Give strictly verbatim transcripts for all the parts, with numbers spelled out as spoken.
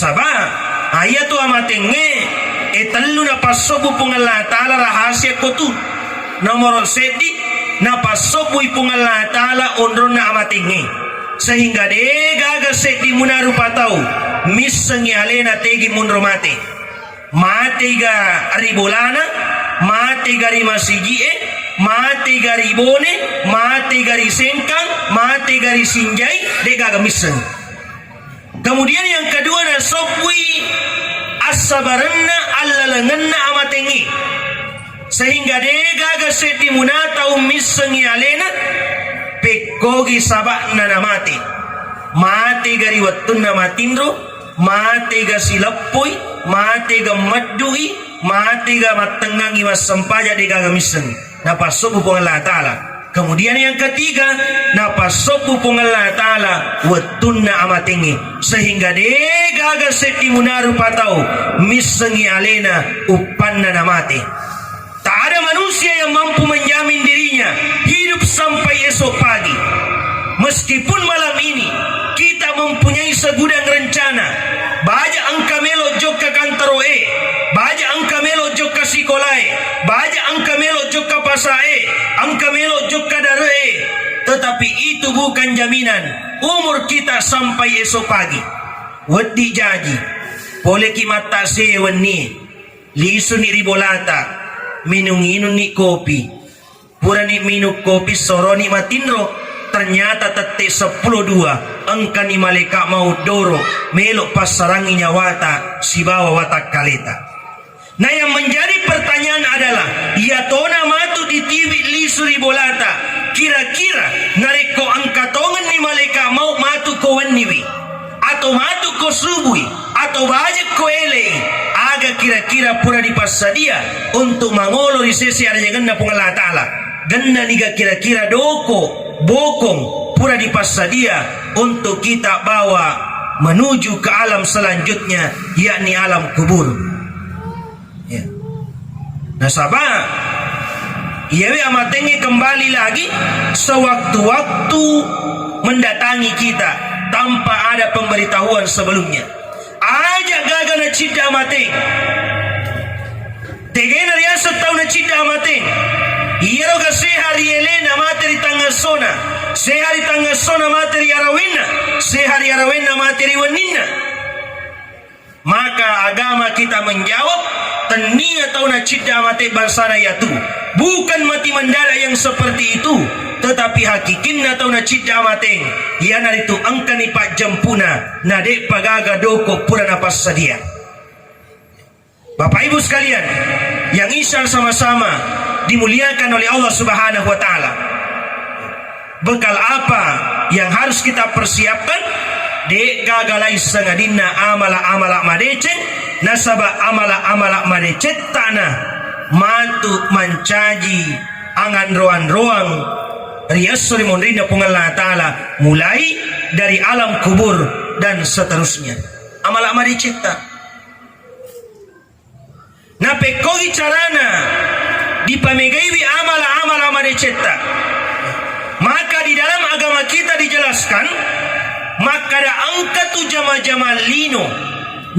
Saba, ayatu amatengnge, e tellu napassobbu Puang Allah Ta'ala rahasia kotu. Nomoro seddi, napassobbui Puang Allah Ta'ala onronna amatengnge. Sehingga de gaga seddi muna rupa tau missengi alena tegi monro mate. Matega ri bolana, matega ri masiji'e, matega ri bone, matega ri sengkang, matega ri sinjai, de gaga misseng. Kemudian yang kedua, nasobbui assabarenna allalengenna amatengnge, sehingga de gaga seddi muna tau missengi alena pekkogi saba'na namate. Matega ri wettunna matinro, matega sileppoi, matega meddui, matega mattengngangi massempaja de gaga misseng. Napassobbu Puang Allah Ta'ala. Kemudian yang ketiga, napassobbu Puang Allah Ta'ala wettunna amatengnge, sehingga de gaga seddi muna rupa tau missengi alena uppanna namate. Tak ada manusia yang mampu menjamin dirinya hidup sampai esok pagi. Meskipun malam ini kita mempunyai segudang rencana, baja engka melo jokka kantaro e, baja engka melo jokka sikolae, baja engka melo jokka pasae, engka melo jokka dare'e, tetapi itu bukan jaminan umur kita sampai esok pagi. Weddi jaji, poleki mattase wenni, lisuni ri bolata, minung-inunni kopi. Purani minung kopi, soroni matinro, ternyata tette seppulo dua, engkani malaeka maut doro, melo passarangi nyawata sibawa watakkaleta. Nah, yang menjadi pertanyaan adalah, iya tona matu ditiwi lisu ri bolata, kira-kira narekko engka tongenni malaeka maut matu ko wenniwi, atau matu ko subui, atau baja ko elei, aga kira-kira pura dipassadia untuk mangolo ri sese arajangenna Puang Allah Ta'ala? Gennaniga kira-kira doko, bokong pura dipassadia untuk kita bawa menuju ke alam selanjutnya, yakni alam kubur? Ya. Nasaba, iyawe amatengnge kembali lagi sewaktu-waktu mendatangi kita tanpa ada pemberitahuan sebelumnya. Aja gaga nacidda amateng. Tegena riaseng tau nacidda amateng. Iyaroga seha ri elena mate ri tangassona, seha ri tangassona mate ri arawenna, seha ri arawenna mate ri wenninna. Maka agama kita menjawab, tennia tau nacidda amateng bangsana iyatu. Bukan mati mendadak yang seperti itu, tetapi hakikinna tau nacidda amateng, iyanaritu engkani pajjempuna, na de'pa gaga doko pura napassadia. Bapak Ibu sekalian yang insya Allah sama-sama dimuliakan oleh Allah Subhanahu wa Ta'ala, bekal apa yang harus kita persiapkan? De'gaga lai sangadinna amala-amala madeceng, nasaba amala-amala madecettana matu mancaji anganro-anroang ri esso ri monrinna Puang Allah Ta'ala, mulai dari alam kubur dan seterusnya. Amala madecetta. Napekkogi carana dipamegaiwi amala-amala madecetta. Maka di dalam agama kita dijelaskan, makkada engka tu jama-jama lino.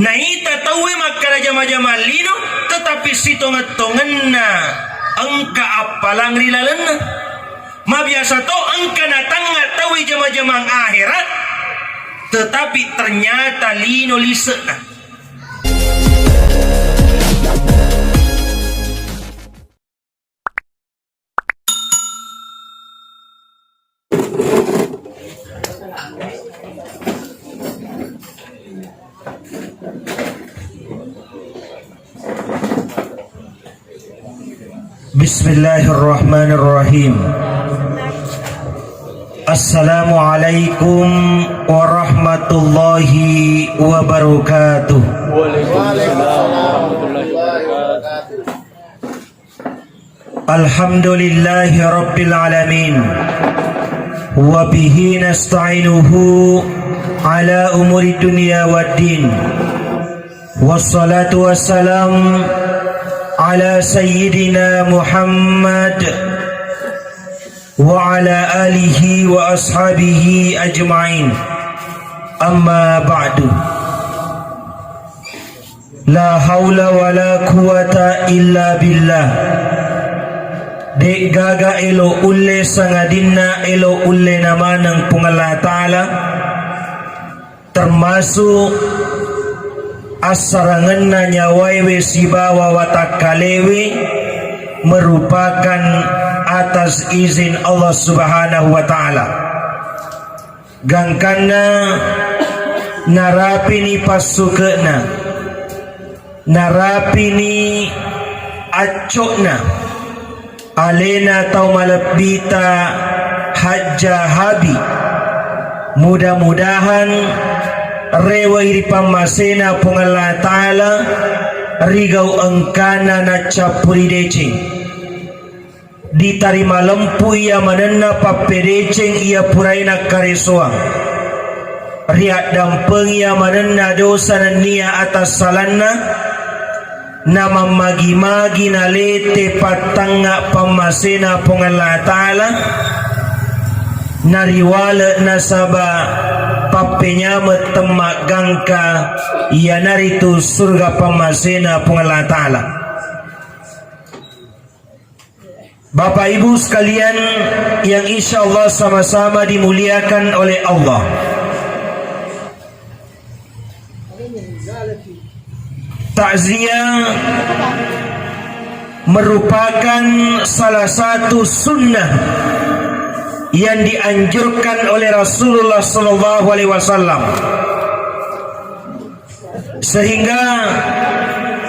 Naita tauwe makkada jama-jama lino, tetapi sitongeng-tongenna engka appalang ri lalenna. Mabiasa to engka natangnga tauwe jama-jamang akhirat, tetapi ternyata lino lise'na. Bismillahirrahmanirrahim. Assalamualaikum warahmatullahi wabarakatuh. Waalaikumsalam warahmatullahi wabarakatuh. Alhamdulillahi rabbil alamin. Wa bihi nasta'inuhu ala umuri dunya waddin. Wassalatu wassalam ala sayyidina Muhammad wa ala alihi wa ashabihi ajma'in. Amma ba'du. La haula wala quwata illa billah. De'gaga elo ulle sangadinna elo ulle namaneng Puang Allah Ta'ala, termasuk assarangenna nyawaewe sibawa watakkalewe merupakan atas izin Allah Subhanahu wa Ta'ala. Gangkanna narapini passuke'na, narapini acco'na, alena tau malebbita Hajja Habi. Mudah-mudahan rewai ri pammasena Puang Allah Ta'ala rigau engkana naccappuri deceng. Ditarima lempu iya manenna pappedeceng iya purae nakkaresoang. Riaddampengi iya manenna dosa nennia atas salanna, namammagi-magi nalete pattangnga pammasena Puang Allah Ta'ala, nariwale nasaba pappenyameng temmaggangka, iyanaritu surga pammasena Puang Allah Ta'ala. Bapak Ibu sekalian yang insya Allah sama-sama dimuliakan oleh Allah. Takziah merupakan salah satu sunnah yang dianjurkan oleh Rasulullah sallallahu alaihi wasallam. Sehingga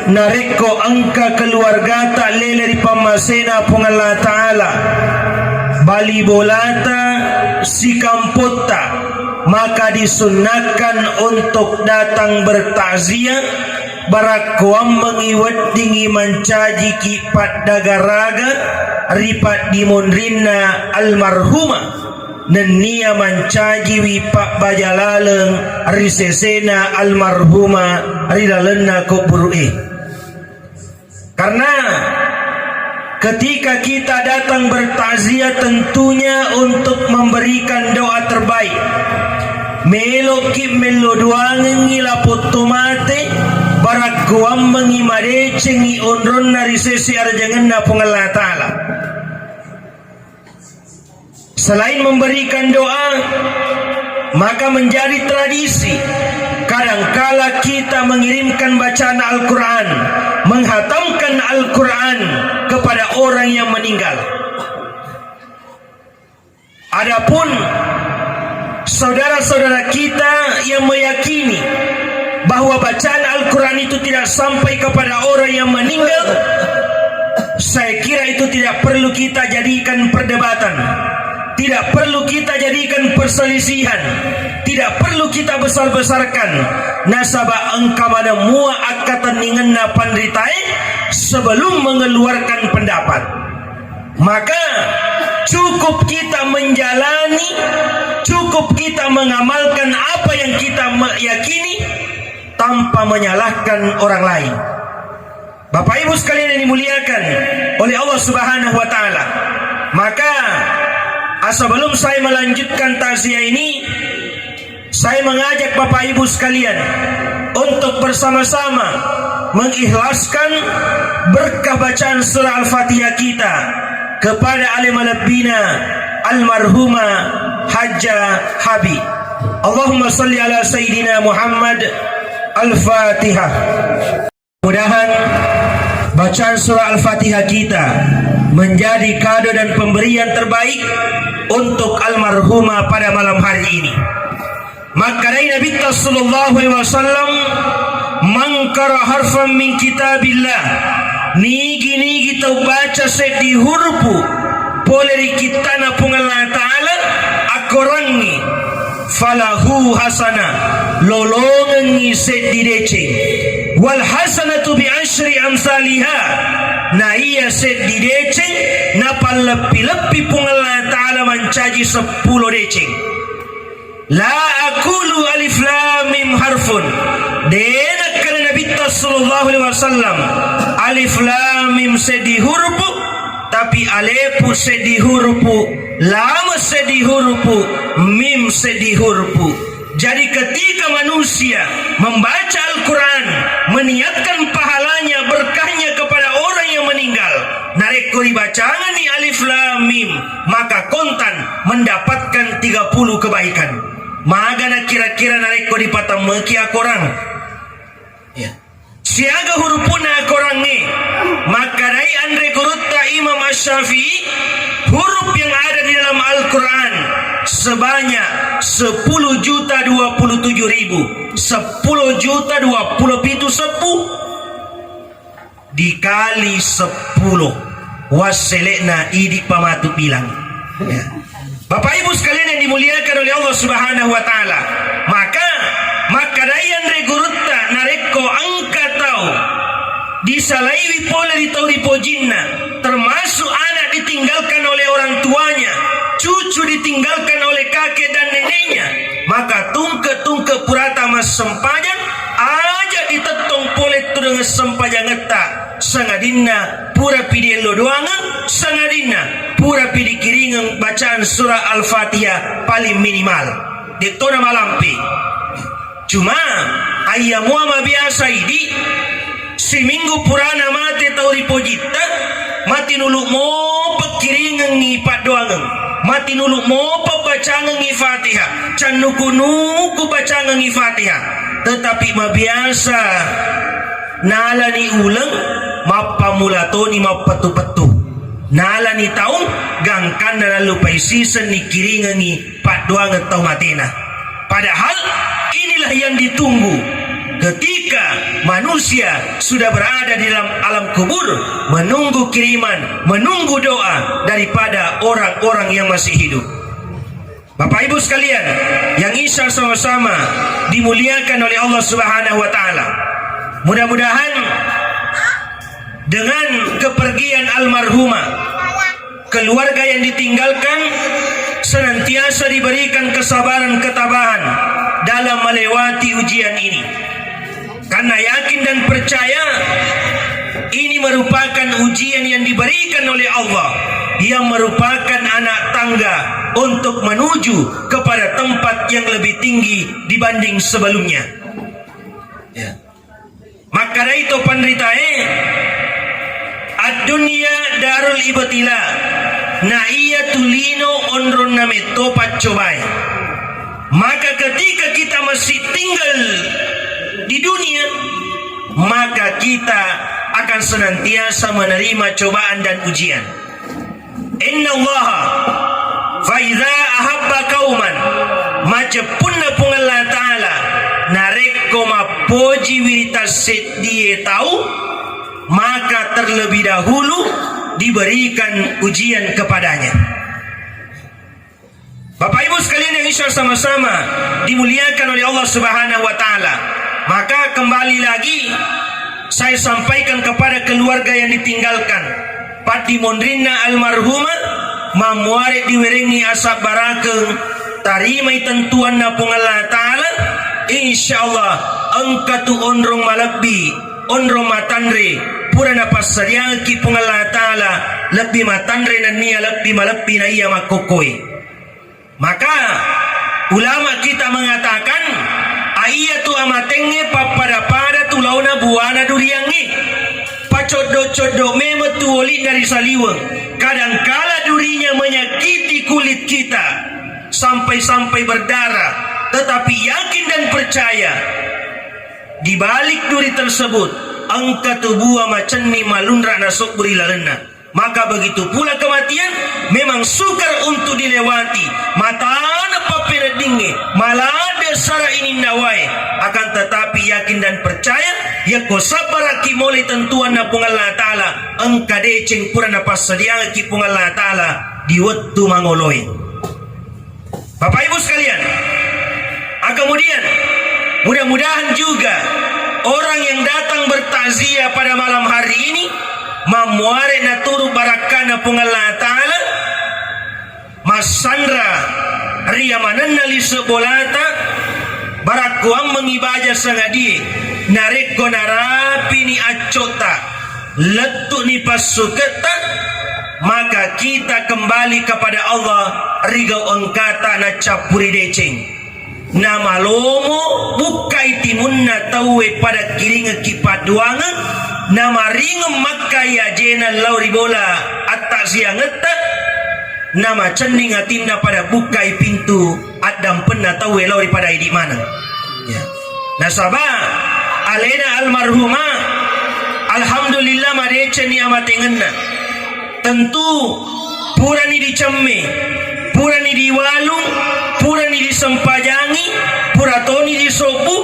narekko engka keluargata lele ri pammasena Puang Allah Ta'ala, bali bolata, sikampotta, maka disunnahkan untuk datang bertakziah, barakkoammengi weddingi mancajiki paddagaraga ri paddimonrinna almarhumah. Nennia mancajiwi pabbaja laleng ri sesena almarhumah ri lalenna kuburu'e. Karena ketika kita datang bertakziah, tentunya untuk memberikan doa terbaik. Meloki mello doangengngi lapong tomate, barakkoammengi madecengngi onronna ri sese arajangenna Puang Allah Ta'ala. Selain memberikan doa, maka menjadi tradisi. Kadangkala kita mengirimkan bacaan Al-Quran, menghatamkan Al-Quran kepada orang yang meninggal. Adapun saudara-saudara kita yang meyakini bahwa bacaan Al-Quran itu tidak sampai kepada orang yang meninggal, saya kira itu tidak perlu kita jadikan perdebatan, tidak perlu kita jadikan perselisihan, tidak perlu kita besar-besarkan. Nasaba engka maneng mua akkatenningenna panritae sebelum mengeluarkan pendapat. Maka cukup kita menjalani, cukup kita mengamalkan apa yang kita me-, yakini tanpa menyalahkan orang lain. Bapak Ibu sekalian yang dimuliakan oleh Allah Subhanahu wa Ta'ala, maka sebelum saya melanjutkan takziah ini, saya mengajak Bapak Ibu sekalian untuk bersama-sama mengikhlaskan berkah bacaan surah Al-Fatihah kita kepada ale malebbina almarhumah Hajjah Habi. Allahumma salli ala Sayyidina Muhammad. Al-Fatihah. Mudahan bacaan surah Al-Fatihah kita menjadi kado dan pemberian terbaik untuk almarhumah pada malam hari ini. Makkedai Nabitta sallallahu alaihi wasallam, "Man qara harfan min kitabillah," nigi-nigi tau baca seddi hurupu pole ri kittana Puang Allah Ta'ala, akkorangngi, falahu hasana, lolongengngi seddi deceng. Wal hasanatu bi asyri amsaliha, na iya seddi deceng napalleppi-leppi Puang Allah Ta'ala mancaji seppulo deceng. La aqulu alif lam mim harfun. De nakkeda Nabitta sallallahu alaihi wasallam, alif lam mim seddi hurupu, tapi alefu seddi hurupu, lam seddi hurupu, mim seddi hurupu. Jadi ketika manusia membaca Al-Quran, meniatkan Canganni alif lam mim, maka kontan mendapatkan tiga puluh kebaikan. Magana kira-kira narekko dipatammeki akorang. Ya. Siaga hurupunna akorangnge? Makkedai anre gurutta Imam Asy-Syafi'i, huruf yang ada di dalam Al-Quran sebanyak sepuluh juta dua puluh tujuh ribu, sepuluh juta dua puluh pitu sebbu dikali seppulo, wassele'na idi pamatu bilang. Ya. Bapak Ibu sekalian yang dimuliakan oleh Allah Subhanahu wa Ta'ala, maka makkedai anre gurutta, narekko engka tau disalaiwi pole ri tau ripojinna, termasuk anak ditinggalkan oleh orang tuanya, cucu ditinggalkan oleh kakek dan neneknya, maka tungke-tungke purata massempajang, aja ditettong pole tu dengan sempajangetta, sangadinna purapi diello doangeng, sangadinna purapi dikiringeng bacaan surah Al-Fatihah paling minimal. De'tona malampe. Cuma, ayya mua mabiasa idi, siminggu purana mate tau ripojitta, matinulu mopa kiringengngi paddoangeng, matinulu mopa bacangengngi Fatihah, cannuku-nuku bacangengngi Fatihah. Tetapi mabiasa nalani uleng, mappammula toni mappettu-pettu. Nalani taung, gangkanna nallupai sisenni kiringengngi paddoangeng tau matena. Padahal inilah yang ditunggu ketika manusia sudah berada di dalam alam kubur, menunggu kiriman, menunggu doa daripada orang-orang yang masih hidup. Bapak Ibu sekalian yang insya sama-sama dimuliakan oleh Allah Subhanahu wa Ta'ala, mudah-mudahan dengan kepergian almarhumah, keluarga yang ditinggalkan senantiasa diberikan kesabaran ketabahan dalam melewati ujian ini. Karena yakin dan percaya ini merupakan ujian yang diberikan oleh Allah, yang merupakan anak tangga untuk menuju kepada tempat yang lebih tinggi dibanding sebelumnya. Ya. Makkedai to panritae, ad-dunya darul ibtila, na iyatu lino onronna metto paccobae. Maka ketika kita masih tinggal di dunia, maka kita akan senantiasa menerima cobaan dan ujian. Innallaha fa idza ahabba qauman, majeppunna Puang Allah Ta'ala narekko mappoji wirita seddie tau, maka terlebih dahulu diberikan ujian kepadanya. Bapak Ibu sekalian yang insya Allah sama-sama dimuliakan oleh Allah Subhanahu wa Ta'ala, maka kembali lagi saya sampaikan kepada keluarga yang ditinggalkan, paddimonrinna almarhumah, mammuare diwerengngi asabbarakeng, tarimai tentuanna Puang Allah Ta'ala, insya Allah engka tu onrong malebbi, onrong matanre, pura napassadiangekki Puang Allah Ta'ala, lebbi matanre nennia lebbi malebbi naiya makkokkoe. Maka ulama kita mengatakan, aiya tu amatengnge pappada-pada tu laona buana duriangnge. Pacoddo-coddo memeng tu oli'na ri saliweng. Kadangkala durinya menyakiti kulit kita sampai-sampai berdarah, tetapi yakin dan percaya di balik duri tersebut engka tu bua macenni malunra nasobbu ri lalenna. Maka begitu pula kematian memang sukar untuk dilewati. Matana pappeneddingnge, malada sara ininnawae, akan tetapi yakin dan percaya, yakko sabbaraki molai tentuanna Puang Allah Ta'ala, engka deceng pura napassadiangekki Puang Allah Ta'ala di wettu mangoloe. Bapak Ibu sekalian, ah, kemudian mudah-mudahan juga orang yang datang bertakziah pada malam hari ini mammuare naturu barakkana Puang Allah Ta'ala, massanra ri yamanenna lise bolata, barakkuammengngi baja sangadie, narekko narapini accotta, lettu'ni passuketta, maka kita kembali kepada Allah, rigau engkata naccappuri deceng. Namalomo bukkai timunna tauwe pada kiringekki padduangeng, namaringeng makkai ajena lao ri bola atta siangetta, namacenning atinna pada bukkai pintu addampenna tauwe lao ri pada idi maneng. Ya. Nasaba alena almarhumah, alhamdulillah, madecenni amatengenna. Tentu purani dicemme, purani diwalung, purani disempajangi, pura toni disobbu,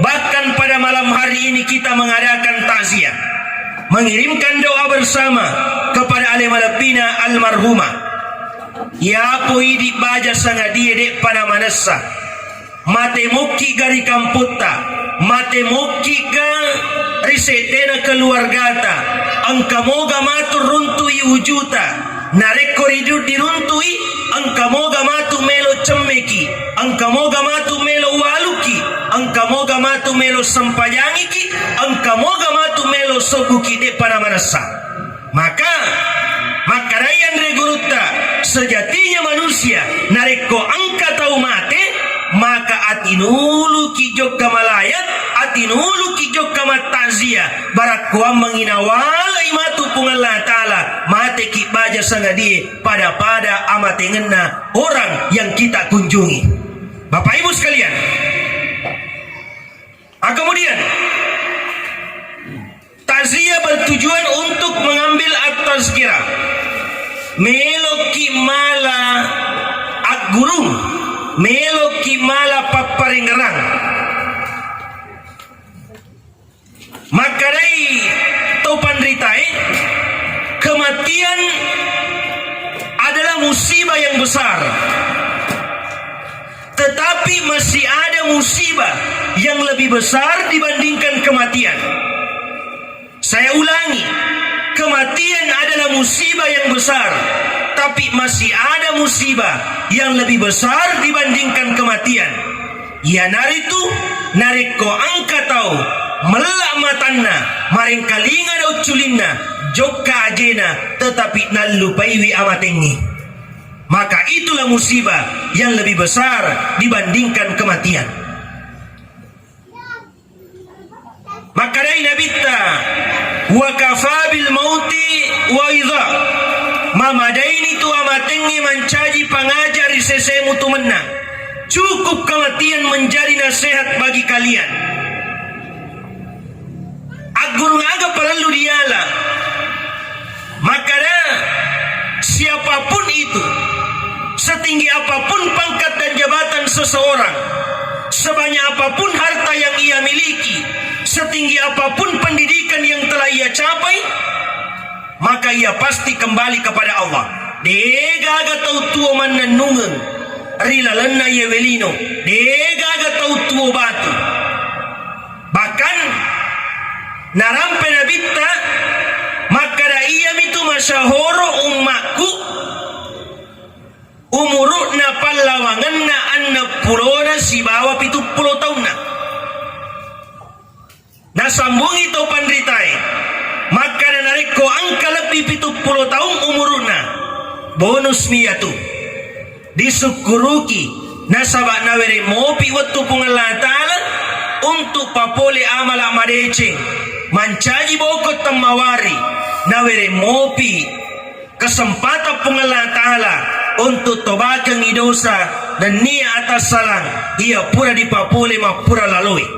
bahkan pada malam hari ini kita mengadakan takziah, mengirimkan doa bersama kepada ale malebbina almarhumah. Yapo idi baja sangadie de'pa namanessa. Mate mokki'ga ri kampotta, mate mokki'ga ri seddena keluargata, engka moga matu runtu'i ujuta, narekko ridu-, diruntu'i, engka moga matu melo cemmeki, engka moga matu melo walukki, engka moga matu melo sempajangiki, engka moga matu melo sobbuki, de'pa namanessa. Maka, makkedai anre gurutta, sejatinya manusia narekko engka tau mate, maka atinuluki jokka malayat, atinuluki jokka mattakziah, barakkuammengi nawalai matu Puang Allah Ta'ala, mateki baja sangadie pada-pada amatengenna orang yang kita kunjungi. Bapak Ibu sekalian, ah, kemudian, takziah bertujuan untuk mengambil at-tazkirah. Meloki mala aggurung, meloki mala papparengerang. Makkedai tau panritae, kematian adalah musibah yang besar. Tetapi masih ada musibah yang lebih besar dibandingkan kematian. Saya ulangi, kematian adalah musibah yang besar, tapi masih ada musibah yang lebih besar dibandingkan kematian. Iyanaritu, narekko engka tau mella matanna, marengkalinga daun culinna, jokka ajena, tetapi nallupaiwi amatengnge. Maka itulah musibah yang lebih besar dibandingkan kematian. Makkedai Nabitta, "Wa kafa bil mauti wa'idha." Mamadaini tu amatengnge mancaji pangaja ri sesemu tu mennang. Cukup kematian menjadi nasihat bagi kalian. Aggurung aga parellu diala? Makkeda, siapapun itu, setinggi apapun pangkat dan jabatan seseorang, sebanyak apapun harta yang ia miliki, setinggi apapun pendidikan yang telah ia capai, maka ia pasti kembali kepada Allah. Degaga tau tuo mannennungeng ri lalenna iyewe lino, degaga tau tuo batu. Bahkan, narampe Nabitta makkeda, iyamitu masyahoro ummakku, umuru'na pallawangenna enneng pulona sibawa pitung pulo taunna. Nasambungi to panritae, makkeda, narekko engka lebbi pitung pulo taung umuru'na, bonusmi iyatu. Disukkuruki, nasaba nawereng mopi wettu Puang Allah Ta'ala untuk papole amala madeceng, mancaji boko temmawari, nawereng mopi kesempatan Puang Allah Ta'ala untuk tobakengngi dosa nennia atassalang iya pura dipapole mappura laloe.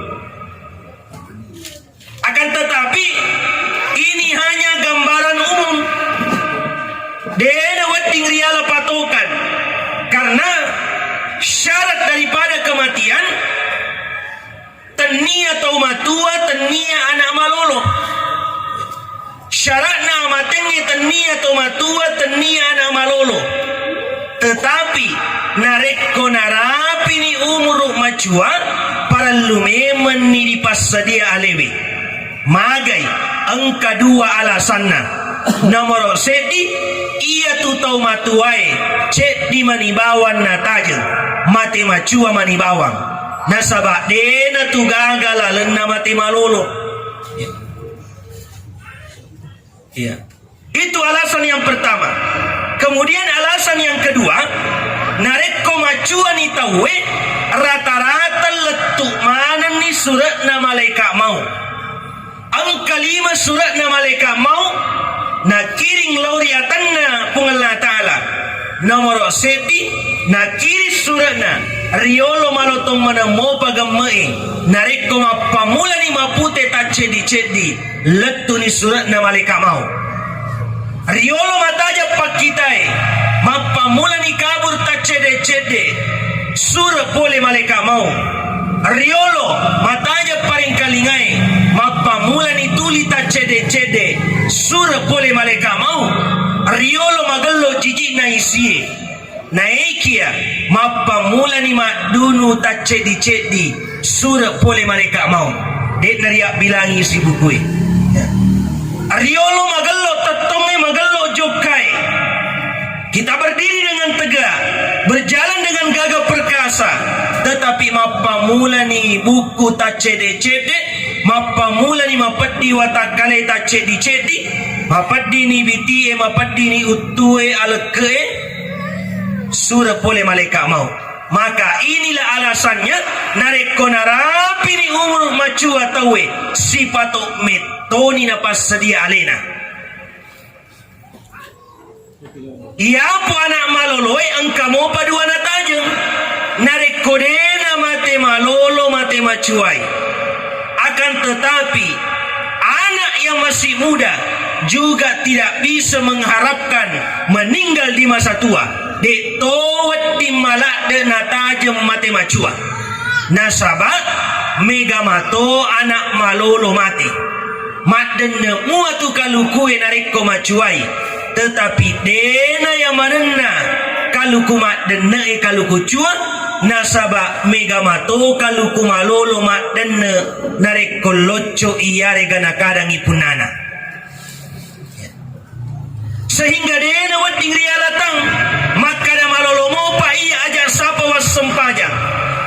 Akan tetapi, ini hanya gambaran umum. De'na wedding riala patokan. Karena syarat daripada kematian, tennia tau matua, tennia anak malolo. Syaratna amatengnge tennia tau matua, tennia anak malolo. Tetapi, narekko narapini umuru macua, parellu memenni dipassadia alewe. Magai, engka dua alasanna. Nomoro seddi, iyatu tau matuae ceddi mani bawang natajeng, mate macua mani bawang. Nasaba de'na tu gaga lalenna mate malolo. Iya. Itu alasan yang pertama. Kemudian alasan yang kedua, narekko macuani tauwe, rata-rata lettu manenni sure'na malaika maut. Engka lima sure'na malaika maut, Nakiring lao ri atanna Puang Allah Ta'ala. Nomoro seddi, nakiring sure'na, riolo malotong maneng mopa gemme'e, narekko mappammulani mapute tacceddi-ceddi, lettuni sure'na malaika maut. Riolo matajeng pakkitae, mappammulani kabur taccedde-cedde, sure pole malaika maut. Riolo matajeng parengkalingae, mappammulani tuli taccedde-cedde, sure pole malaika maut. Riolo magello jiji'na isie. Naekia mappammulani maddunu tacceddi-ceddi, sure pole malaika maut. De'na riabbilangi isi bukue. Ya. Riolo magello tettongnge, magello jokkae. Kita berdiri dengan tegak, berjalan dengan gagah perkasa, tetapi mappammulani buku taccedde-cedde, mappammulani mapeddi watakkalai tacceddi-ceddi, mapeddini bitie, mapeddini uttue, alekke'e, sure pole malaika maut. Maka inilah alasannya, narekko narapini umur macua tauwe, sipato mettoni napassedia alena. Iyapo anak maloloe engka mopa dua natajeng. Narekko de namate malolo, mate macuai. Akan tetapi, anak yang masih muda juga tidak bisa mengharapkan meninggal di masa tua. De to wedding maladde natajeng mate macua. Nasaba mega mato anak malolo mate. Maddenne mua tu kalukue narekko macuai, tetapi dena yamanenna kaluku maddenne'e kaluku cua, nasaba mega mato kaluku malolo maddenne narekko locco iyarega nakadangi punnana. Sehingga dena wedding rialatang makkada malolo mopa iya aja sapa wassempajang,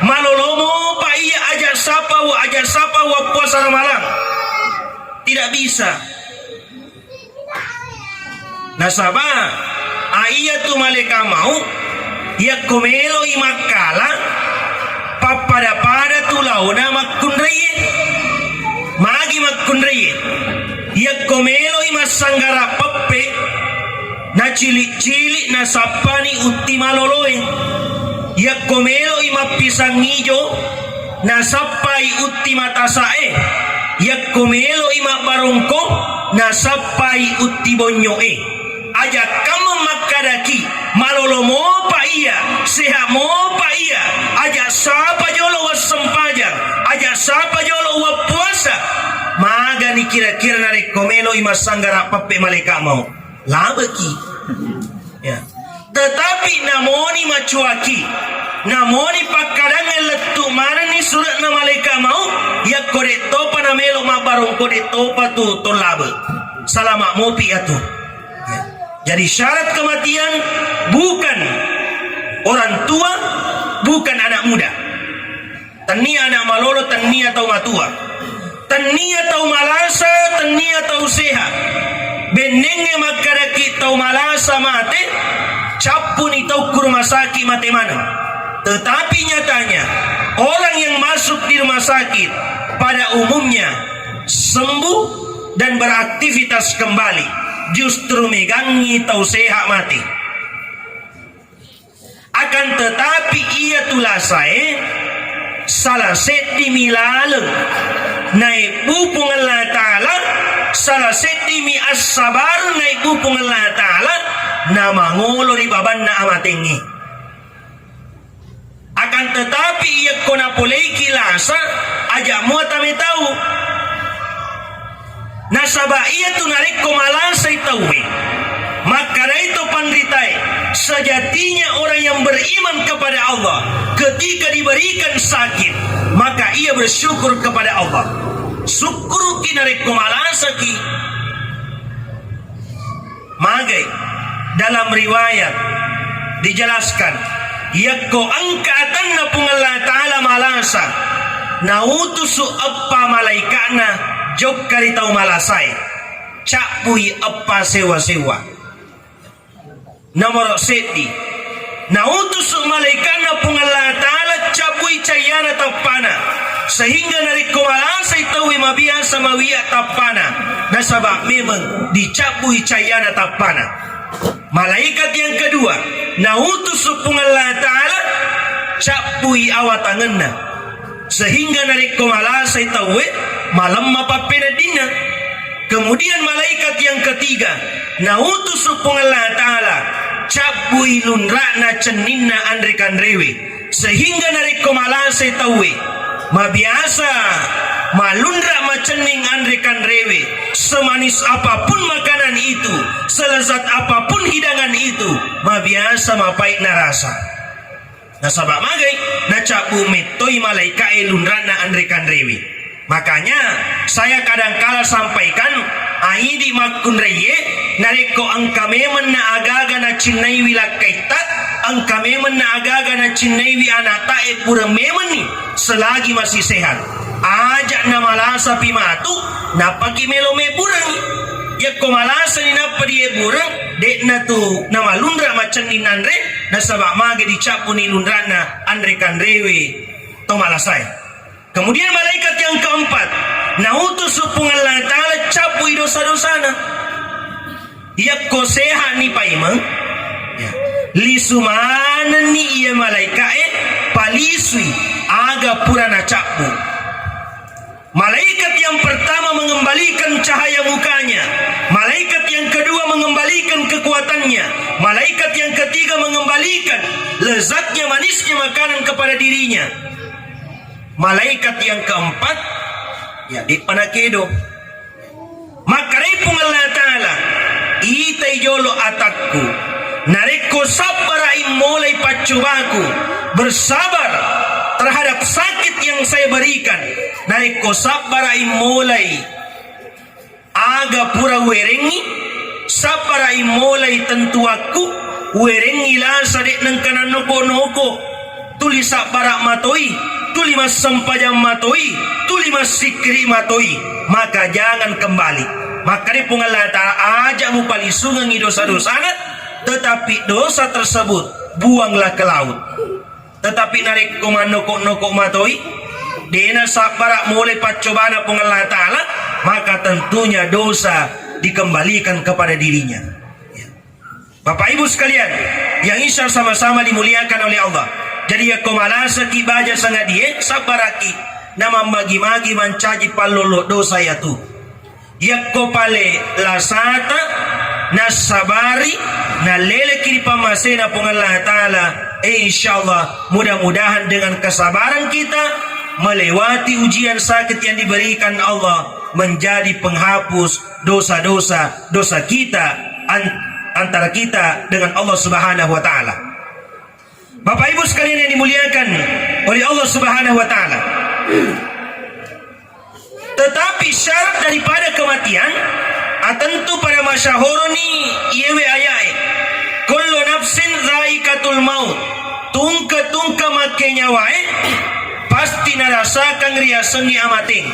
malolo mopa iya aja sapa wa aja sapa wappuasa ramalang. Tidak bisa. Nasaba, a, iyatu malaika maut, yakko meloi makkala, pappada-pada tu laona makkunraie. Magi makkunraie? Yakko meloi massanggara peppe, nacili-cili nasappani utti maloloe. Yakko meloi mappisang ijo, nasappai utti matasae. Yakko meloi mabbarongko, nasappai utti bonyoe. Aja kamma makkadaki, malolo mopa iya, sehat mopa iya, aja sapa jolo wassempajang, aja sapa jolo wappuasa. Magani kira-kira narekko meloi massanggara peppe malaika maut? Labeki. Ya. Tetapi namoni macuaki, namoni pakkadangnge lettu manenni sure'na malaika maut, yakko de topa namelo mabbarongko, de topa tu tollabe. Salama mopi atu. Ya. Jadi syarat kematian bukan orang tua, bukan anak muda. Tennia anak malolo, tennia tau matua. Tennia tau malasa, tennia tau sehat. Bennengnge makkadaki tau malasa mate, cappuni tau ku rumah sakit mate maneng. Tetapi nyatanya, orang yang masuk di rumah sakit pada umumnya sembuh dan beraktivitas kembali. Justru megangngi tau sehat mate. Akan tetapi, iyatu lasae sala seddimi laleng naebbu Puang Allah Ta'ala, sala seddimi assabar naebbu Puang Allah Ta'ala, namangolo ri babanna amatengnge. Akan tetapi, iyakko napoleiki lasa, aja mua tame tau. Nasaba iyatu narekko malasai tauwe, makkedai to panritae, sejatinya orang yang beriman kepada Allah, ketika diberikan sakit, maka ia bersyukur kepada Allah. Sukkuruki narekko malasaki. Magai dalam riwayat dijelaskan, yakko engka atanna Puang Allah Ta'ala malasa, nautusu eppa malaika'na jokka ri tau malasae, cabbui eppa sewa-sewa. Nomoro seddi, nautusu malaika'na Puang Allah Ta'ala cabbui cayyana tappana, sehingga narekko malasai tauwe mabiasa mawiya tappana, nasaba memeng dicabbui cayyana tappana. Malaikat yang kedua, nautusu Puang Allah Ta'ala, cabbui awatangenna. Sehingga narekko malasai tauwe, malemma pappeneddinna. Kemudian malaikat yang ketiga, nautusu Puang Allah Ta'ala, cabbui lunra'na cenninna anre-kanrewe. Sehingga narekko malasai tauwe, mabiasa malunra macenning anre-kanrewe, semanis apapun makanan itu, selezat apapun hidangan itu, mabiasa mapaitna rasa. Nasaba magai, nacabbu mettoi malaika'e lunra'na anre-kanrewe. Makanya, saya kadangkala sampaikan, aidi makkunraiye, narekko engka memenna agaga nacinnaiwi lakkaitta, engka memenna agaga nacinnaiwi ana'ta ebbureng memenni, selagi masih sehat. Aja namalasa pi matu, nappaki melo mebburengngi. Yakko malasani nappa diebbureng, de'na tu namalunra macenning nanre, nasaba mage dicabbuni lunra'na anre-kanrewe to malasae. Kemudian malaikat yang keempat, nautusu Puang Allah Ta'ala cabbui dosa-dosana. Yakko sehatni paimeng, ya, lisu manenni iya malaika'e, palisui aga pura nacabbu. Malaikat yang pertama mengembalikan cahaya mukanya, malaikat yang kedua mengembalikan kekuatannya, malaikat yang ketiga mengembalikan lezatnya, manisnya makanan kepada dirinya. Malaikat yang keempat, ya, de'pa nakedo. Makkedai Puang Allah Ta'ala, itai jolo atakku, narekko sabbara'i molai paccobaku, bersabar terhadap sakit yang saya berikan, narekko sabbara'i molai aga pura uwerengngi, sabbara'i molai tentuakku, uwerengngi lasa de' nengka nannoko-noko, tuli sabbara' matoi, tuli massempajang matoi, tuli massikkiri' matoi, maka jangan kembali. Makkedai Puang Allah Ta'ala, aja mupalisungengngi dosa-dosana, tetapi dosa tersebut buanglah ke laut. Tetapi narekko mannoko-noko matoi, de'na sabbara' molai paccobana Puang Allah Ta'ala, maka tentunya dosa dikembalikan kepada dirinya. Bapak Ibu sekalian yang insya sama-sama dimuliakan oleh Allah. Jadi yakko malasaki baja sangadie, sabbaraki, na mammagi-magi mancaji pallolo dosa yatu. Yakko pale lasata nassabari, nalleleki ri pammasena Puang Allah Ta'ala, eh, insya Allah, mudah-mudahan dengan kesabaran kita melewati ujian sakit yang diberikan Allah menjadi penghapus dosa-dosa, dosa kita an-, antara kita dengan Allah Subhanahu wa Ta'ala. Bapak Ibu sekalian yang dimuliakan oleh Allah Subhanahu wa Ta'ala. Tetapi syarat daripada kematian, atentu pada masyahoroni iyewe ayae, kullu nafsin zaikatul maut, tungke-tungke makkenyawae pasti narasakan riasengngi amateng.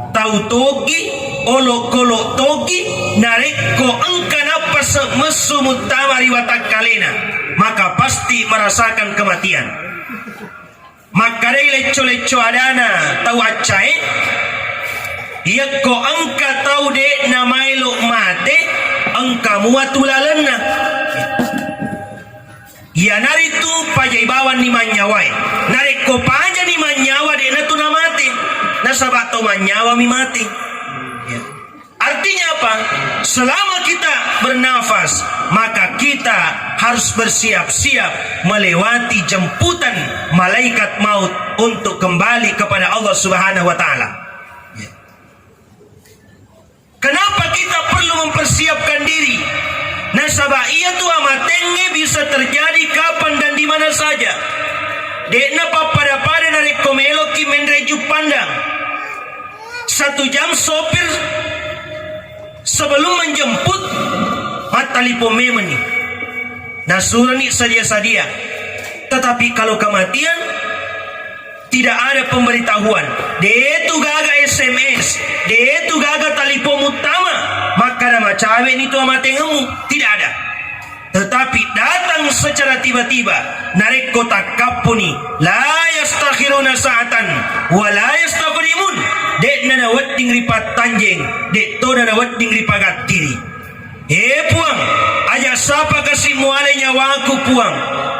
Tau togi, olokolo togi, narekko engka nappase messu muttama ri watakkalena, maka pasti merasakan kematian. Makkedai lecco-lecco adana tau accae, yakko engka tau de' namaelo mate, engka mua tulalenna. Iyanaritu pajai bawanni mannyawae. Narekko pajani mannyawa, de'na tu namate. Nasaba to mannyawa mi mate. Ya. Artinya apa? Selama kita bernafas, maka kita harus bersiap-siap melewati jemputan malaikat maut untuk kembali kepada Allah Subhanahu wa Ta'ala. Ya. Kenapa kita perlu mempersiapkan diri? Nasaba iyatu amatengnge bisa terjadi kapan dan di mana saja. De'na pappada-pada narekko meloki menre juppandang. Satu jam sopir sebelum menjemput, mattalipong memenni. Nasuroni sadia-sadia. Tetapi kalau kematian, tidak ada pemberitahuan. De'tu gaga S M S, de'tu gaga talipong muttama, makkada macawe'ni tu amatengemmu. Tidak ada. Tetapi datang secara tiba-tiba, narekko takkappuni, la yastakhiruna sa'atan wa la yastaqdimun, de'na nawedding ripattanjeng, de'tona nawedding ripagattiri. He Puang, aja sapa kasi muale nyawaku Puang,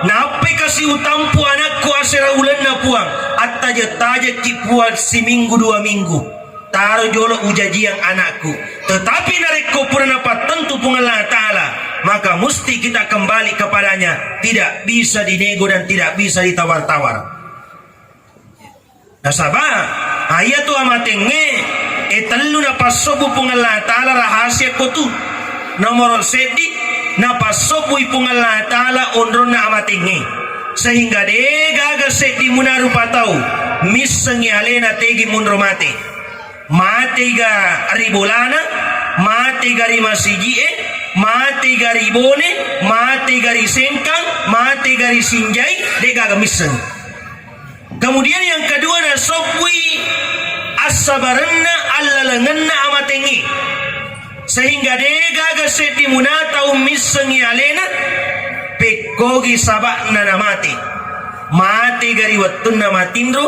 nappai kasi utampu anakku asera ulenna Puang, attaje-tajekki Puang siminggu dua minggu. Taro jolo ujajiang anakku. Tetapi narekko pura napattentu Puang Allah Ta'ala, maka musti kita kembali kepadanya. Tidak bisa dinego dan tidak bisa ditawar-tawar. Nasaba, ayatu amatengnge, e tellu napassobbu Puang Allah Ta'ala rahasia kotu. Nomoro seddi, napassobbui Puang Allah Ta'ala onronna amatengnge. Sehingga de gaga seddi muna rupa tau missengi alena tegi munro mate. Matega ri bolana, matega ri masiji'e, matega ri bone, matega ri sengkang, matega ri sinjai, de'gaga misseng. Kemudian yang kedua, nasobbui assabarenna, allalengenna amatengnge. Sehingga de'gaga seddi muna tau missengi alena, pekkogi saba'na namate. Matega ri wettunna matinro,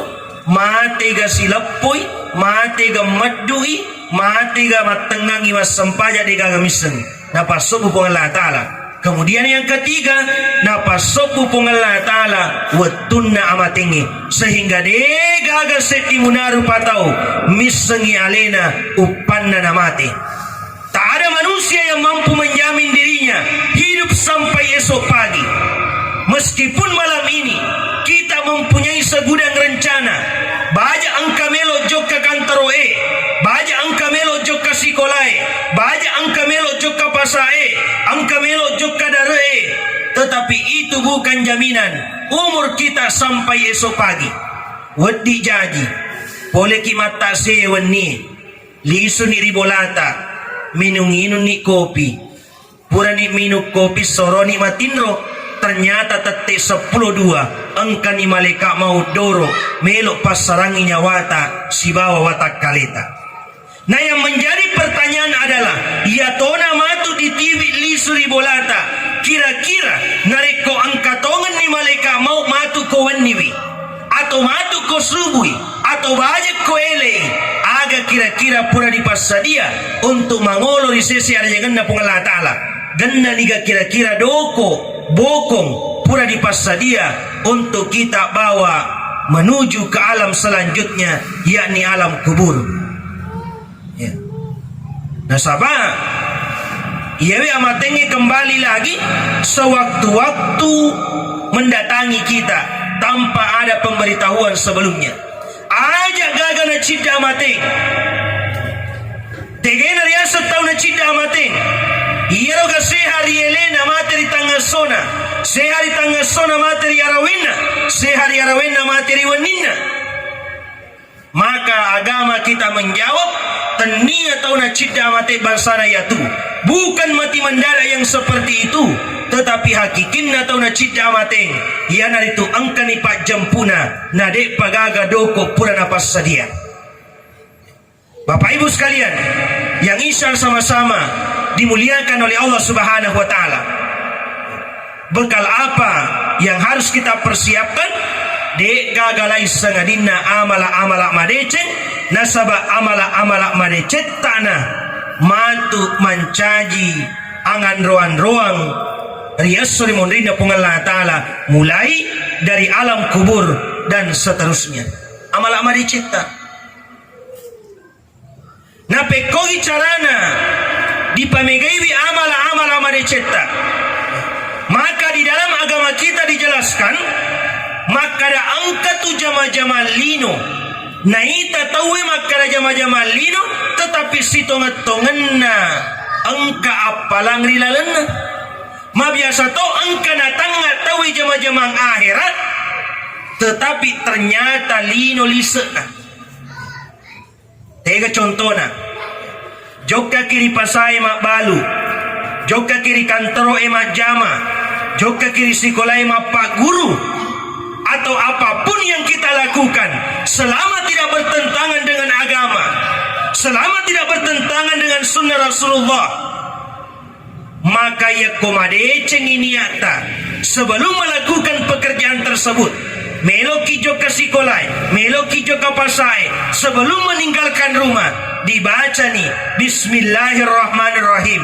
matega sileppoi, matega meddu'i, matega mattengngangi massempajang de'gaga misseng. Napassobbu Puang Allah Ta'ala. Kemudian yang ketiga, napassobbu Puang Allah Ta'ala wettunna amatengnge. Sehingga de'gaga seddi muna rupa tau missengi alena uppanna namate. Tak ada manusia yang mampu menjamin dirinya hidup sampai esok pagi. Meskipun malam ini kita mempunyai segudang rencana, baja engka melo jokka kantaro'e, baja engka melo jokka sikolae, baja engka melo jokka pasae, engka melo jokka dare'e, tetapi itu bukan jaminan umur kita sampai esok pagi. Weddi jaji, poleki mattase wenni. Lisuni ri bolata, minung-inunni kopi. Purani minung kopi, soroni matinro. Ternyata tette seppulo dua, engkani malaeka maut doro, melo passarangi nyawata sibawa watakkaleta. Nah, yang menjadi pertanyaan adalah, iya tona matu ditiwi lisu ri bolata, kira-kira narekko engka tongenni malaeka maut matu ko wenniwi, atau matu ko subui, atau bajekko elei, aga kira-kira pura dipassadia untuk mangolo ri sese arajangenna Puang Allah Ta'ala? Gennaniga kira-kira doko, bokong pura dipassadia untuk kita bawa menuju ke alam selanjutnya, yakni alam kubur? Ya. Nasaba, iyawe amatengnge kembali lagi sewaktu-waktu mendatangi kita tanpa ada pemberitahuan sebelumnya. Aja gaga nacidda amateng. Tegena riaseng tau nacidda amateng. Iyaroga seha ri elena mate ri tangngessona, seha ri tangngessona mate ri arawenna, seha ri arawenna mate ri wenninna. Maka agama kita menjawab, tennia tau nacidda mate bangsana yatu. Bukan mati mendadak yang seperti itu, tetapi hakikinna tau nacidda mate, iyanaritu engkani pajjempuna, na de'pa gaga doko pura napassadia. Bapak Ibu sekalian, yang insya Allah sama-sama dimuliakan oleh Allah Subhanahu wa Ta'ala. Bekal apa yang harus kita persiapkan? De'gaga lai sangadinna amala-amala madeceng, nasaba amala-amala madecettana matu mancaji anganro-anroang ri esso ri monrinna Puang Allah Ta'ala, mulai dari alam kubur dan seterusnya. Amala madecetta. Napekkogi carana dipamegaiwi amala-amala madecetta. Maka di dalam agama kita dijelaskan, makkada engka tu jama-jama lino. Naita tauwe makkada jama-jama lino, tetapi sitongeng-tongenna engka appalang ri lalenna. Mabiasa to engka natangnga tauwe jama-jamang akhirat, tetapi ternyata lino lise'na. Tega contona, jokkaki ri pasae mabbalu, jokkaki ri kantoro'e majjama, jokkaki ri sikolae mappagguru, atau apapun yang kita lakukan, selama tidak bertentangan dengan agama, selama tidak bertentangan dengan sunnah Rasulullah, Maka yakko madecengi niatta sebelum melakukan pekerjaan tersebut, meloki jokka sikolae, meloki jokka pasae, sebelum meninggalkan rumah, dibacani Bismillahirrahmanirrahim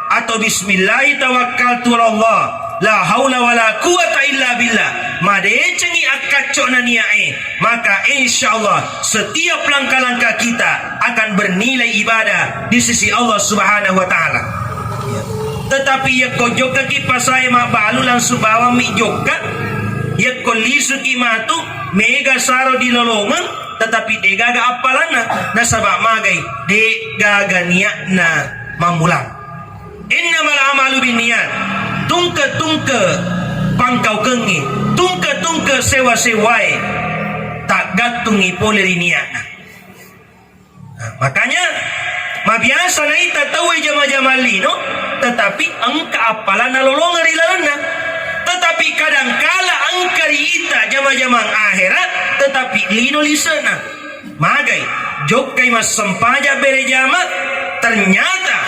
atau Bismillahi tawakkaltu ala Allah, la haula wala quwata illa billah. Madecengi akkaccona niae, maka insya Allah setiap langkah-langkah kita akan bernilai ibadah di sisi Allah Subhanahu wa Ta'ala. Tetapi yakko jokkaki pasae mabbalu langsung bawammi jokka, yakko lisuki matu mega saro di lolongeng, tetapi degaga appalanna, nasaba magai degaga niatna mammulang. Innamal a'malu binniyat. Tungke-tungke pangkaukengnge, tungke-tungke sewa-sewae taggattungngi pole ri niatna. Nah, makanya mabiasa naita tauwe jama-jama lino, tetapi engka appalanna lolongeng ri lalenna. Tetapi kadangkala engka ri ita jama-jamang akhirat, tetapi lino lisena. Magai, jokkai massempajang bere jama, ternyata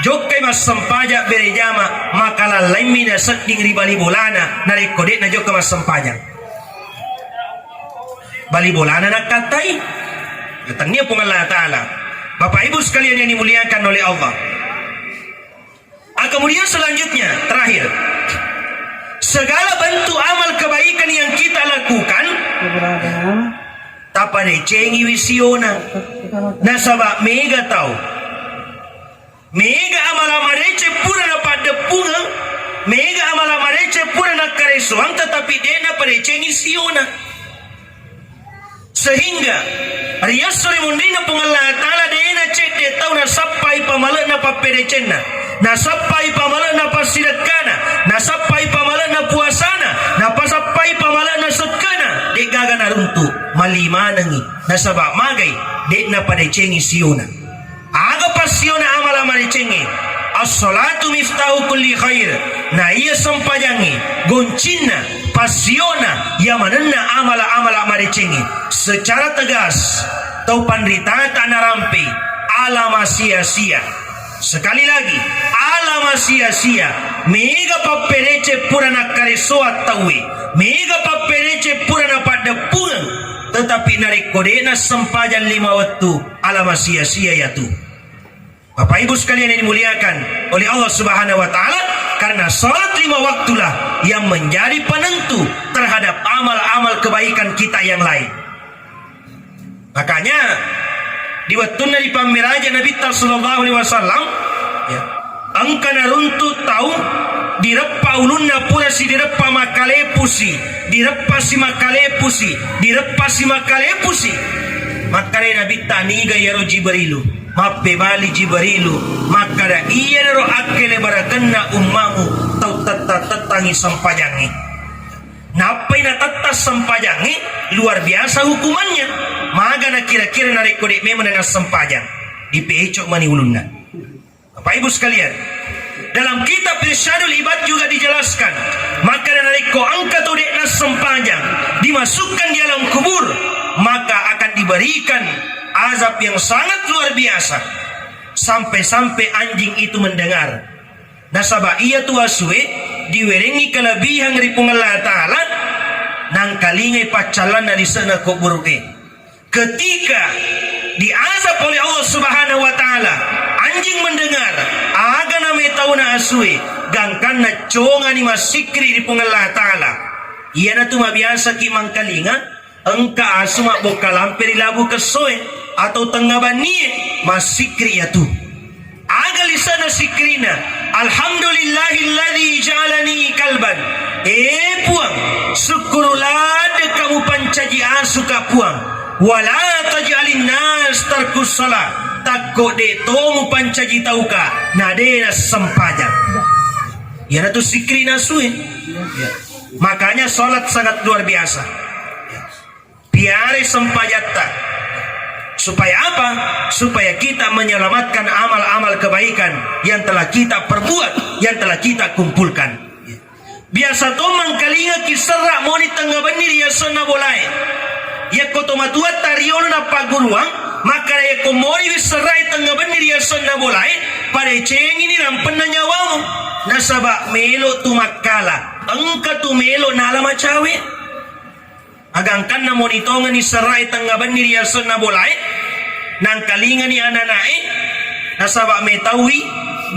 jokkai massempajang bere jama, maka lallaimmi nasedding ri bali bolana, narekko de'na jokka massempajang. Bali bolana nakkattai, ya, tennia Puang Allah Ta'ala. Bapak Ibu sekalian yang dimuliakan oleh Allah. Ah, kemudian selanjutnya, terakhir, segala bentuk amal kebaikan yang kita lakukan, tapadecengiwi siona. Nasaba mega tau, mega amala madeceng pura napaddeppungeng, mega amala madeceng pura nakkaresoang, tetapi de napadecengi siona. Sehingga ri esso ri munrinna Puang Allah Ta'ala de nacedde tau nasappai pamale'na pappedecenna, nasappai pamale'na passidekkana, nasappai pamale'na puasana, napasappai pamale'na sekkena, de'gaga naruntu, mali manengi, nasaba magai, de napadecengi siona. Aga passiona amala madecengnge? As-salatu miftahu kulli khair. Na iya sempajangnge goncinna, passiona, yamanenna amala-amala madecengnge. Secara tegas, tau panritata narampe ala masia-sia. Sekali lagi, ala masia-sia. Mega pappereceng pura nakkaresoang tauwe, mega pappereceng pura napaddeppungeng, tetapi narekko de nassempajang lima wettu, ala masia-sia yatu. Bapak Ibu sekalian yang dimuliakan oleh Allah Subhanahu wa Ta'ala, karena salat lima waktulah yang menjadi penentu terhadap amal-amal kebaikan kita yang lain. Makanya, di wettunna ripammeraja Nabitta sallallahu alaihi wasallam, ya, engka naruntu tau direppa ulunna purasi direppa makkalepusi, direppasi makkalepusi, direppasi makkalepusi. Makkedai Nabitta, niga iyaro Jibrilu? Mappebali Jibrilu, makkeda, iyanaro akkele barakenna ummamu tau tetta-tettangi sempajangnge. Nappai natetta sempajangnge, luar biasa hukumannya. Magana kira-kira narekko de memang nassempajang, dipeco mani ulunna. Bapak Ibu sekalian, dalam kitab Irsyadul Ibad juga dijelaskan, maka narekko engka tu de nassempajang dimasukkan di alam kubur, maka akan diberikan azab yang sangat luar biasa. Sampai-sampai anjing itu mendengar. Nasaba iya tu asue diwerengngi kelebihan ri Puang Allah Ta'ala, nangkalingai paccallanna lise'na kuburu'e. Ketika diazab oleh Allah Subhanahu wa Ta'ala, anjing mendengar aga nametauna asue, gangkanna congani massikkiri ri Puang Allah Ta'ala. Iyanatu mabiasaki mangkalinga, engka asu mabbokka lampe ri labu kessoe atau tengnga bannie, massikkiri iyatu. Aga lise'na sikkirina? Alhamdulillahilladzi ja'alani kalban. Eh Puang, sukkuru ladde kamu pancaji asuka Puang. Wala taj'alin nas tarkus shalah. Takko de to mupancaji tauka na de nassempajang. Iyanatu sikkirina asue. Ya. Makanya salat sangat luar biasa. Ya. Piarai sempajatta. Supaya apa? Supaya kita menyelamatkan amal-amal kebaikan yang telah kita perbuat, yang telah kita kumpulkan. Biasa to mangkalingaki serra moni tengnga benni ri yasenna bolae. Yakko tomatuatta riolo nappagguruang, makkeda yakko moniwi serrae tengnga benni ri yasenna bolae, Padecengini rampenna nyawamu, nasaba melo tu makkala, engka tu melo nala macawe. Agangkanna moni tongenni serrae tengnga benni ri yasenna bolae, nangkalingani ananae, nasaba metaui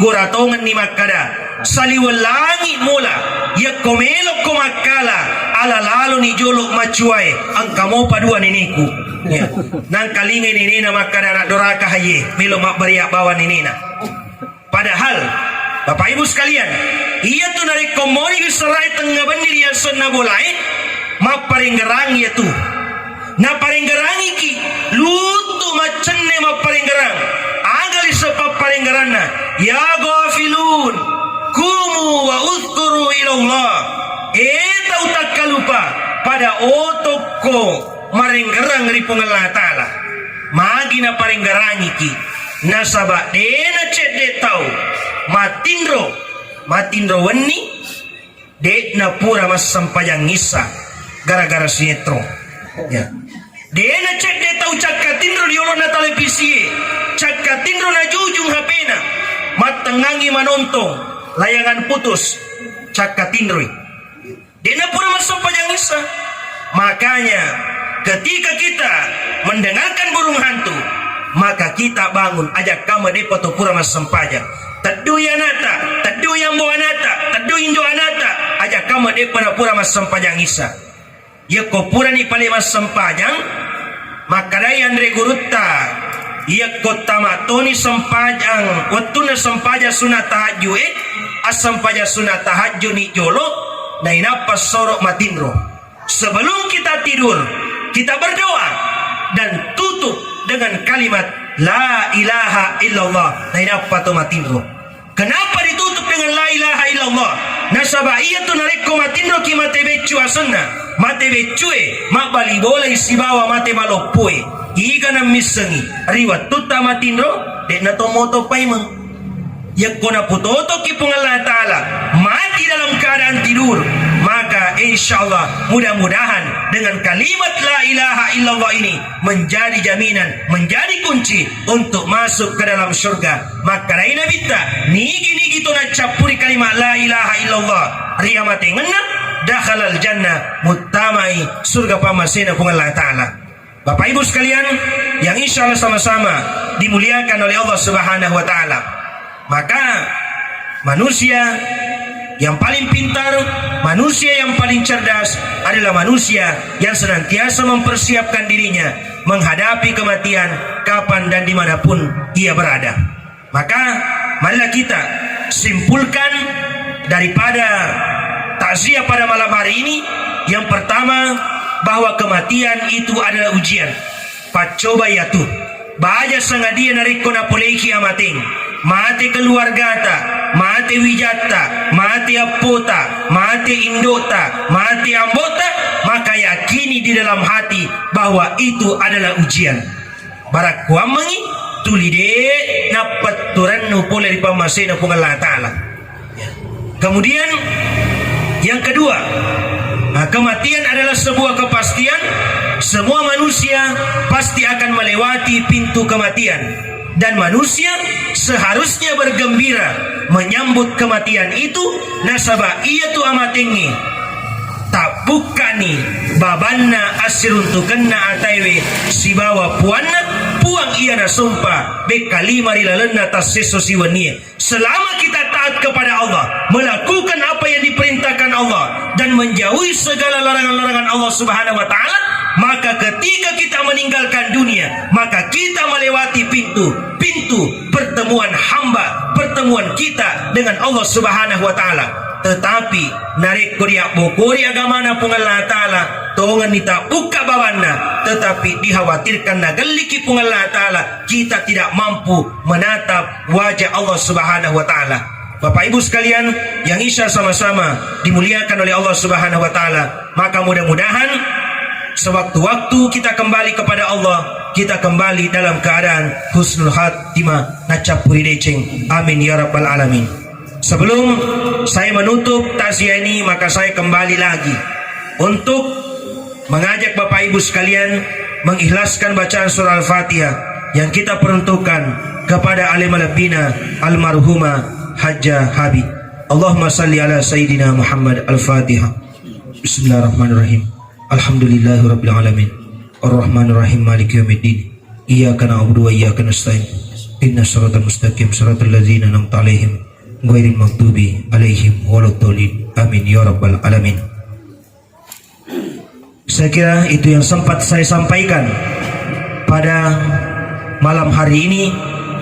gora tongenni makkada, saliweng langi mola, yakko melokko makkala, ala laloni jolo macuae, engka mopa dua neneku. Ya. Nangkalingai nenena makkada, anak doraka haye, melo mabbaria bawang nenena. Padahal, Bapak Ibu sekalian, iya tu narekko moni wissarai tengnga benni ri yasenna bolae, mapparenggerang iya tu. Naparenggerangiki, luntu maccenne mapparenggerang. Aga lise papparenggeranna? Ya ghafilun, kumu wa uzkuru ilallah. E tau takkalupa, pada otokko marenggerang ri Puang Allah Ta'ala. Magi naparenggerangiki? Nasaba de nacedde tau matinro, matinro wenni, de napura massempajang issa gara-gara sinetron. Ya. De nacedde tau cakkatinro di olona televisie, cakkatinro najujung H P-na, mattengngangi manontong layangan putus, cakkatinroi. De'na pura massempajang issa. Makanya, ketika kita mendengarkan burung hantu, maka kita bangun, aja kama de'pa to pura massempajang. Teddui anata, teddui ambo anata, teddui injo anata, aja kama de'pa na pura massempajang issa. Yakko purani pale massempajang, makkedai anre gurutta, yakko tama toni sempajang, wettunna sempajang sunat tahajju e, assempajang sunat tahajju ni jolo, nainappa soro matinro. Sebelum kita tidur, kita berdoa dan tutup dengan kalimat la ilaha illallah, nainappa to matinro. Kenapa ditutup dengan la ilaha illallah? Nasaba iyatu narekko matinroki mate beccu asenna, mate beccue, mabbali bolai sibawa mate maloppoe. Iga nammissengi, ri wettutta matinro, de'na tommoto paimeng. Yakko naputotoki Puang Allah Ta'ala, mati dalam keadaan tidur, maka insya Allah, mudah-mudahan dengan kalimat la ilaha illallah ini menjadi jaminan, menjadi kunci untuk masuk ke dalam surga. Makkedai Nabitta, nigi-nigi to naccappuri kalimat la ilaha illallah ri amatengenna, dakhalal jannah, muttamai surga pammasena Puang Allah Ta'ala. Bapak Ibu sekalian yang insya Allah sama-sama dimuliakan oleh Allah Subhanahu wa Ta'ala, maka manusia yang paling pintar, manusia yang paling cerdas adalah manusia yang senantiasa mempersiapkan dirinya menghadapi kematian kapan dan dimanapun ia berada. Maka, marilah kita simpulkan daripada takziah pada malam hari ini, yang pertama, bahwa kematian itu adalah ujian. Paccoba iyatu. Baja sangadia narekko napoleiki amateng, mate keluargata, mate wijatta, mate appota, mate indota, mate ambota, maka yakini di dalam hati bahwa itu adalah ujian. Barakkuammengi, tuli de nappetturennu pole ri pammasena Puang Allah Ta'ala. Kemudian, yang kedua, nah, kematian adalah sebuah kepastian. Semua manusia pasti akan melewati pintu kematian. Dan manusia seharusnya bergembira menyambut kematian itu, nasaba iyatu amatengnge tabbukkani babanna assiruntukenna ataewe sibawa puanna, puang iya nasompa bekkalima ri lalenna tassesso siwennie. Selama kita taat kepada Allah, melakukan apa yang diperintahkan Allah, dan menjauhi segala larangan-larangan Allah Subhanahu wa Ta'ala, maka ketika kita meninggalkan dunia, maka kita melewati pintu, pintu pertemuan hamba, pertemuan kita dengan Allah Subhanahu wa Ta'ala. Tetapi, narekko riabbokori agamana Puang Allah Ta'ala, tongenni tabbukka bawanna, tetapi dikhawatirkan nagelliki Puang Allah Ta'ala, kita tidak mampu menatap wajah Allah Subhanahu wa Ta'ala. Bapak Ibu sekalian yang insya sama-sama dimuliakan oleh Allah Subhanahu wa Ta'ala, maka mudah-mudahan sewaktu-waktu kita kembali kepada Allah, kita kembali dalam keadaan husnul khatimah, nacappuri deceng. Amin ya rabbal alamin. Sebelum saya menutup takziah ini, maka saya kembali lagi untuk mengajak Bapak Ibu sekalian mengikhlaskan bacaan surah Al-Fatihah. yang kita peruntukkan kepada alem malebbina almarhumah Hajjah Habib. Allahumma salli ala Sayyidina Muhammad. Al-Fatihah. Bismillahirrahmanirrahim. Alhamdulillahirabbil alamin. Arrahmanirrahim. Maliki yaumiddin. Iyyaka na'budu wa iyyaka nasta'in. Ihdinas siratal mustaqim, siratal ladzina an'amta 'alaihim, ghairil maghdubi 'alaihim waladdallin. Amin ya rabbal alamin. Saya kira itu yang sempat saya sampaikan pada malam hari ini.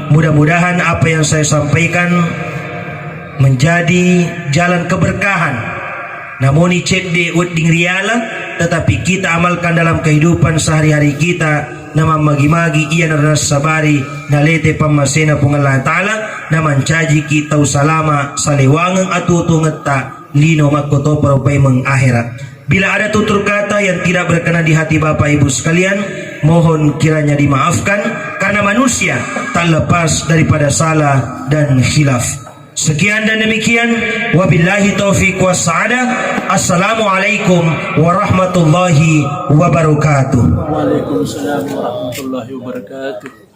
Mudah-mudahan apa yang saya sampaikan menjadi jalan keberkahan. Namoni cedde wedding riala, tetapi kita amalkan dalam kehidupan sehari-hari kita, namammagi-magi iya nassabari nalete pammasena Puang Allah Ta'ala, namancajiki tau salama salewangeng atuo-tuongetta lino makkotoparo paimeng akhirat. Bila ada tutur kata yang tidak berkenan di hati Bapak Ibu sekalian, mohon kiranya dimaafkan, karena manusia tak lepas daripada salah dan khilaf. Sekian dan demikian, wabillahi taufiq wassa'adah. Assalamualaikum warahmatullahi wabarakatuh. Waalaikumsalam warahmatullahi wabarakatuh.